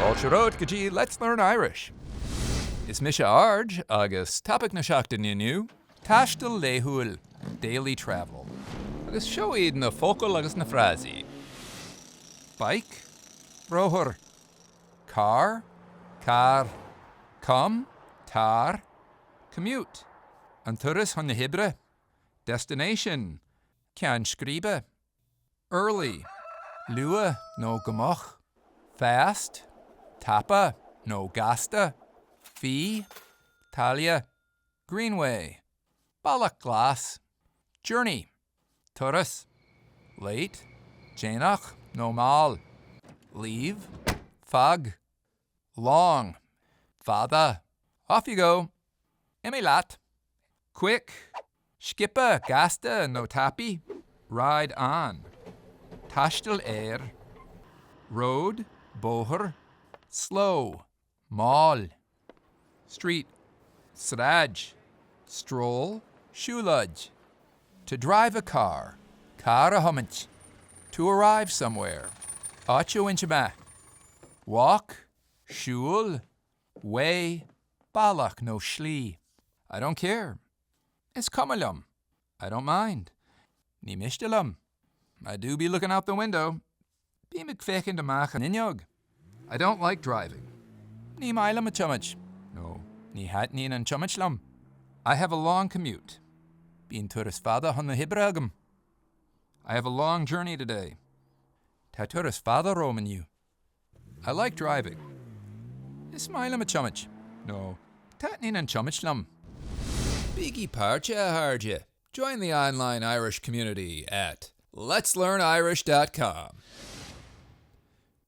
Fáilte romhat go dtí Let's Learn Irish. Is mise Arj agus topaic na seachtaine inniu, taisteal laethúil, daily travel. Agus seo iad na focail agus na frásaí. Bike, rothar. Car, carr. Come, tar. Commute, an turas chun na hoibre. Destination, ceann scríbe. Early, luath nó go moch. Fast, tapa nó gasta. Fee, táille. Greenway, bealach glas. Journey, turas. Late, déanach nó mall. Leave, fág. Long, fada. Off you go, imigh leat. Quick, sciobtha, gasta nó tapaidh. Ride on, taisteal ar. Road, bóthar. Slow, mall. Street, sráid. Stroll, siúlóid. To drive a car, carr a thiomáint. To arrive somewhere, áit a bhaint amach. Walk, siúl. Way, bealach nó slí. I don't care, is cuma liom. I don't mind, ní miste liom. I do be looking out the window, bím ag féachaint amach an fhuinneog. I don't like driving, ní maith liom a tiomáint nó ní thaitníonn an tiomáint liom. I have a long commute, bíonn turas fada chun na hoibre agam. I have a long journey today, tá turas fada romham inniu. I like driving. Is maith liom a tiomáint nó taitníonn an tiomáint liom. Bígí páirteach, a chairde! Join the online Irish community at letslearnirish.com.